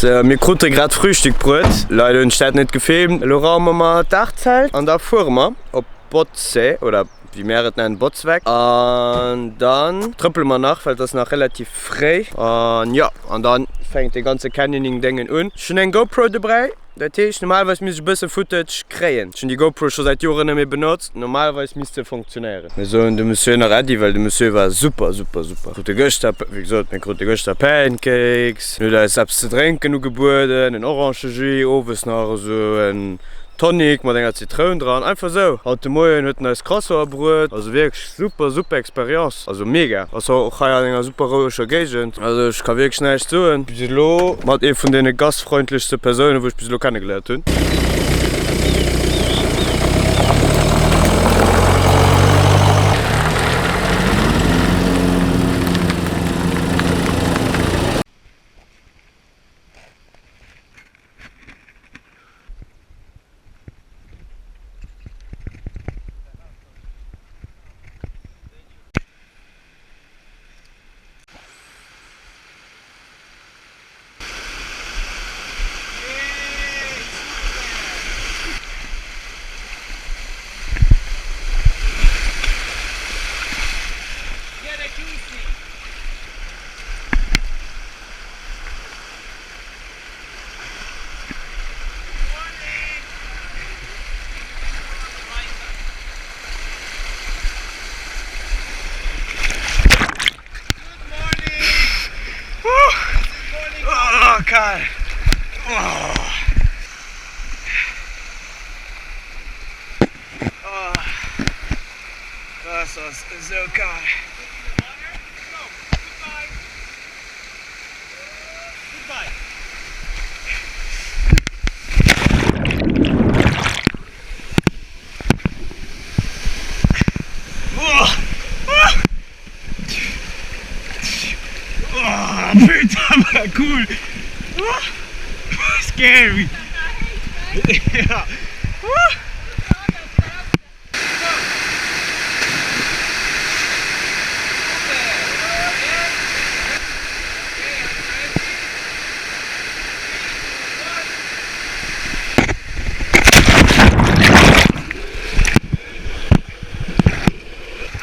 Sou, mir krute grad Frühstück bruet. Leider hunn ech dat net gefilmt. Elo raume mer d'Dachzelt an da fuere mer op Botze oder wéi mär et nennen, Botzweck. An dann trëppele mer nach, well et ass nach relativ fréi. An jo, an dann fänkt de ganze Canyoning-Déngen un. Ech hunn eng GoPro dobräi. Dat heescht, normalerweis misst ech e bësse Footage kréien. Ech hunn déi GoPro scho säit Joren net méi benotzt. Normalerweis misst se funktionéieren. Mir soen dem Monsieur nach Äddi, well de Monsieur war super, super, super. Krute gëschter, wéi gesot, mir krute gëschter Pancakes, en huet eis eppes ze drénken ugebueden, en Orangejus, owes nach esou en Tonic mat enger Zitroun dran, einfach esou. Haut de Moien huet en eis Croissanten bruet. Also wierklech super, super Experience. Also mega. Ass och hei an enger super roueger Géigend. Also ech ka wierklech näischt soen. Bis elo mat ee vun deene gastfreundlechste Persounen wou ech bis elo kennegeléiert hunn.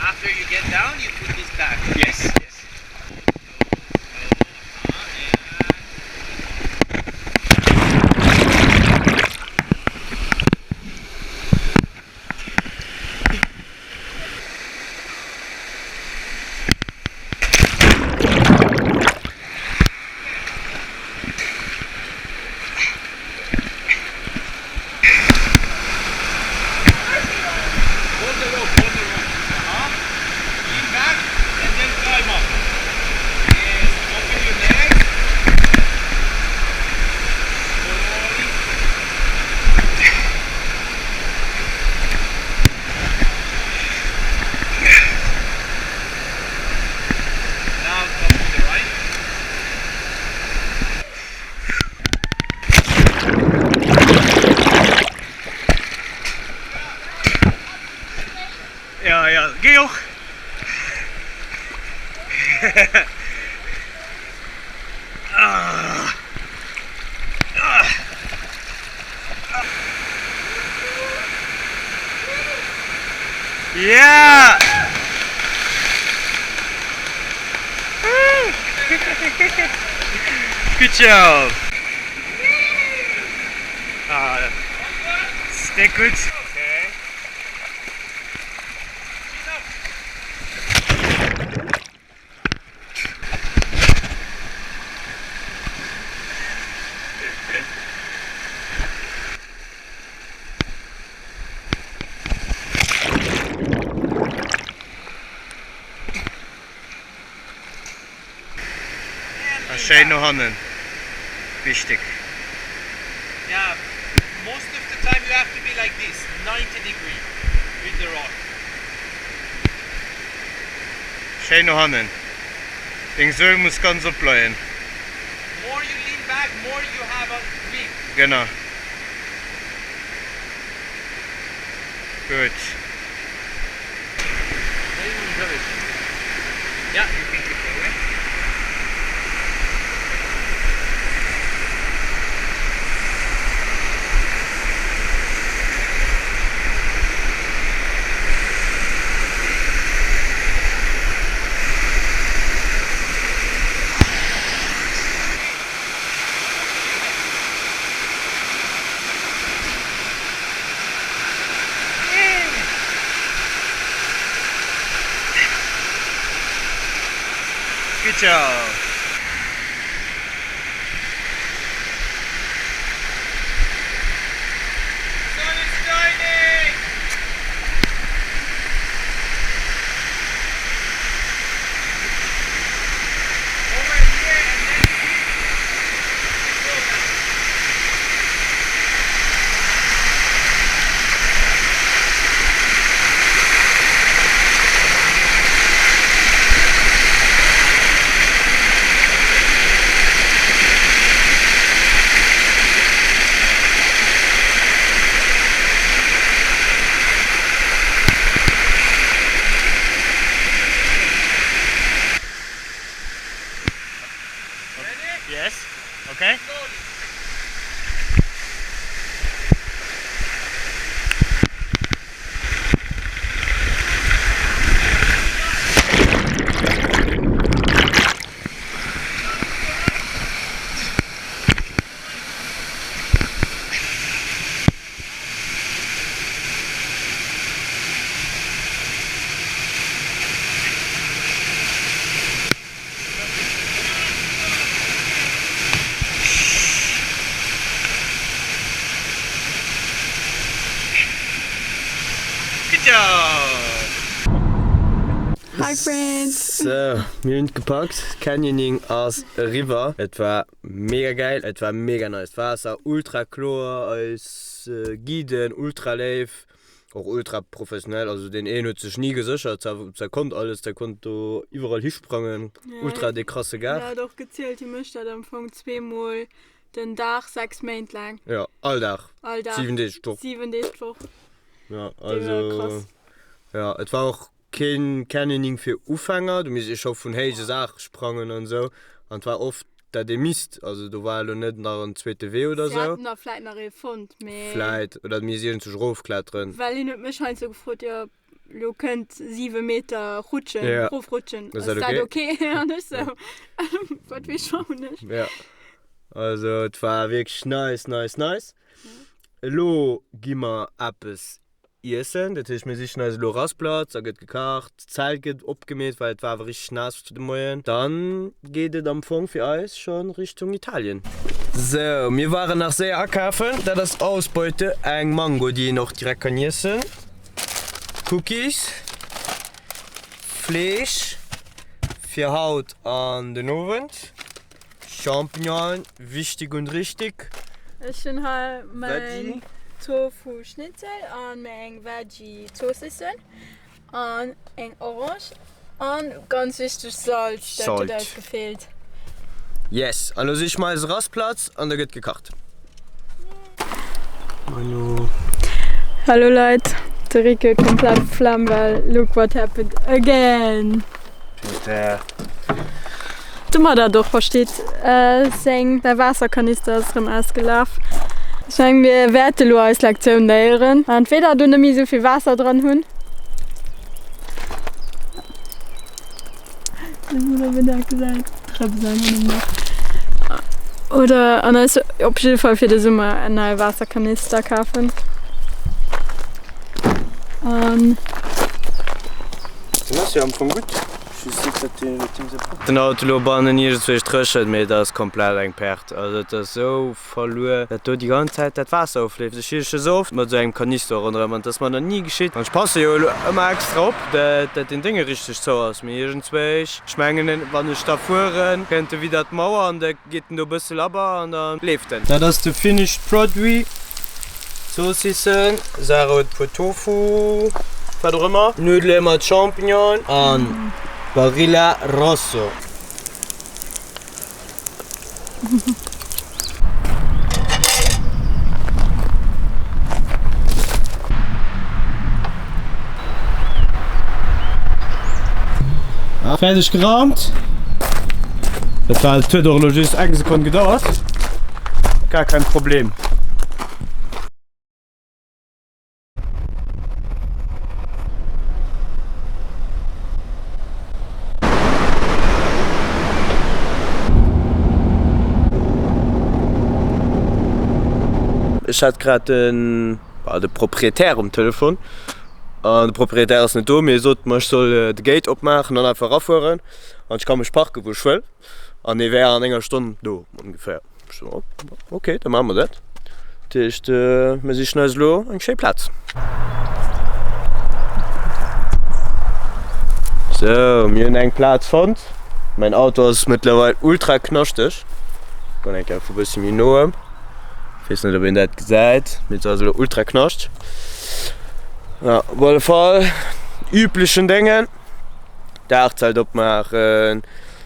After you get down, you put this back. Yes. Yes. Hold the rope, hold the rope. Uh-huh. Lean back and then climb up. Yes, open your legs. Slowly. Now come to the right. Ja, ja, géi och. Yeah! Good job! Ah, stay good. Okay. A schéin no hannen. Wichteg. Yeah, most of the time you have to be like this, 90 degree with the rock. Schéin no hannen. Deng Suel muss ganz opleien. More you lean back, more you have a grip. Genau. Gutt. Yeah, you can keep going. Good job! Sun is shining! Over here and then Yes. Okay. Good job! Hi friends! Sou, mir hunn et gepackt, Canyoning ass eriwwer. Et war mega gäil, et war mega nice, d'Waasser ultra kloer, eis Guiden ultra léif. Och ultra professionell, also deen een huet sech ni geséchert, zwar konnt alles, der konnt do iwwerall hisprangen, ultra dee krasse Gag. Hien hat och gezielt, hie mécht dat am Fong zweemol den Dag 6 Méint laang. Jo, all Dag, All Dag, 7 Deeg d'Woch. 7 Deeg d'Woch. Jo, also, jo, et war och Keen Canyoning fir Ufänger, do misst ee scho vun héije Saache sprangen an esou, an et war oft dat ee misst, also do war elo net nach en zweete Wee oder Si sou. hätten der vläit nach ee fonnt, mee. Vläit, oder et misst iergendzwousch erofkletteren. Well hien huet mech heiansdo gefrot, jo lo kënnt 7 Meter rutschen, Ja. erofrutschen, Ass ass dat dat ok? ok? An ech sou, wat weess ech och net. Ja, also et war wierklech nice, nice, nice. Elo gi mer eppes Iessen, dat heescht mir sichen eis elo Rastplatz, da gëtt gekacht, d'Zelt gëtt opgemeet, well et war awer richteg naass de Moien. Dann geet et am Fong fir eis schon Richtung Italien. Sou, mir waren nach séier akafen, dat ass Ausbeute, eng Mango déi een och direkt kann iessen, Cookies, Fleesch fir haut an den Owend. Champignonen, wichtig und richtig. Ech hunn hei mäin Tofu Schnitzel an meng Veggie Zoossissen an eng Orange an ganz wichteg Salz, dat huet eis gefeelt. Yes, an lo siche mer eis Rastplatz an da gëtt gekacht. Hallo. Hallo Leit, de Rick huet komplett d'Flemm well look what happened again. Peter. Domadder et och versteet, seng säi Waasserkanister ass erëm ausgelaf. Ech mengen mir wäerte lo eis Lektioun léieren, entweder do net méi esou vill Waasser dran hunn. Oder an eis op jidde Fall fir de Summer en neie Waasserkanister kafen. An. Den ass jo am Fong gutt, just dat den Auto elo bannen iergendzwousch dréchent, mee et ass komplett eng Perte. Also et ass esou verluer, dat do déi ganz Zäit dat Waasser ofleeft. Ech hieche se oft mat esou engem Kanister ronderëm an et ass mer nach ni geschitt. An ech passe jo elo ëmmer extra op, dat deen Dénge richteg zou ass. Mee iergendzwéich, ech mengen, wann ech da fueren, kënnt e widder d'Mauer an da geet en do e bësse labber an da leeft en. Dat ass de finished produit, Zoossissen, Sarah huet e puer Tofu, wat och ëmmer, Nuddele mat Champignon an Barilla Rosso. Fäerdeg geraumt. Dat war, et huet och elo just eng Sekonn gedauert. Gar kein Problem. Ech hat grad den de Proprietär um Telefon an de Proprietär ass net do, mee e sot mer ech soll de Gate opmaachen an einfach erafueren. An ech ka mech parken, wou ech wëll. An e wär an enger Stonn do ongeféier. Ech so, ok, da maache mer dat. Dat heescht, mir sichen eis elo eng schéi Plaz. Sou, mir hunn eng Plaz fonnt. Mäin Auto ass mëttlerweil ultra knaschteg. Goen eng Kéier vu bësse méi noem. Weess net, ob een dat gesäit, mee et ass elo ultra knaschteg. Ja, op alle Fall, üblechen Déngen. Daachzelt opmaachen.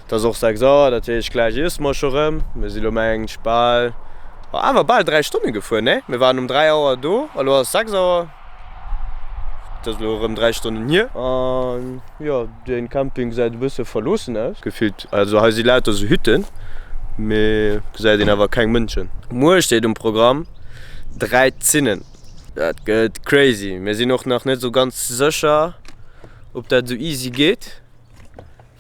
Et ass och 6 Auer, dat heescht gläich iesse mer scho rëm. Mir si lo mengen ech bal, oh awer bal 3 Stonne gefuer, nee? Mir waren um 3 Auer do a lo ass 6 Auer. Et ass elo erëm 3 Stonnen hier. An jo, de Camping gesäit e bësse verloossen aus, gefillt. Also hei si lauter sou Hütten, mee gesäit een awer keng Mënschen. Muer steet um Programm 3 Zinnen. Dat gëtt crazy. Mir sinn och nach net sou ganz sécher, ob dat sou easy geet.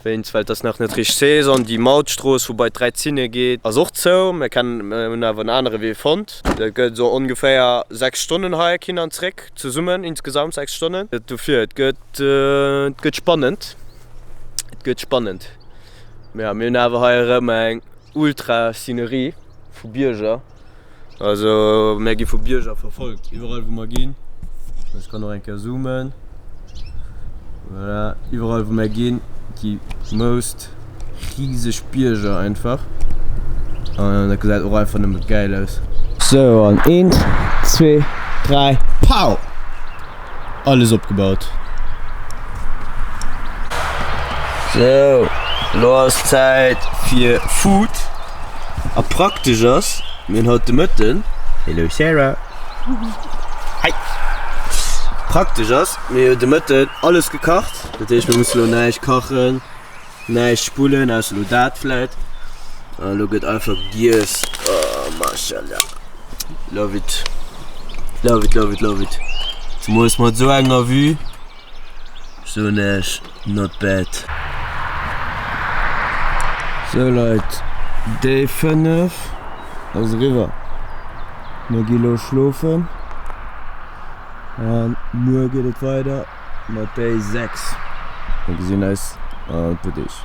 Wéinst well et ass nach net richteg Saison. Déi Mautstrooss wou bei d'Dräi Zinne geet ass och zou. Mir kennen, mir hunn awer en anere Wee fonnt. Dat gëtt esou ongeféier 6 Stonnen Hike hin an zréck zesummen, insgesamt 6 Stonnen. Dofir et gëtt, et gëtt spannend, et gëtt spannend. Mee ja, mir hunn awer hei erëm eng ultra Szenerie vu Bierger. Also mär gi vu Bierger verfolgt iwwerall wou mer ginn. Ech kann och eng Kéier zoomen. Voilà, iwwerall wou mer ginn, déi most riseg Bierger einfach. An dat gesäit och einfach nëmme gäil aus. Sou an eent, zwee, dräi, pow! Alles opgebaut. Sou, lo ass Zäit fir Food. A praktesch ass, mir hunn haut de Mëtten, hello Sarah, hi, praktesch ass, mir hunn de Mëtten alles gekacht. Dat heescht, mir musse lo näischt kachen. Näischt spullen, ausser lo dat vläit. An elo gëtt einfach giess. Oh, mashallah. Love it. Love it, love it, love it. Zemools mat esou enger Vue. Ech soen iech, not bad. Sou Leit, Day 5 ass eriwwer. Mir gi lo schlofen an muer geet et weider. Mat Day 6. Mir gesinn eis an e puer Deeg.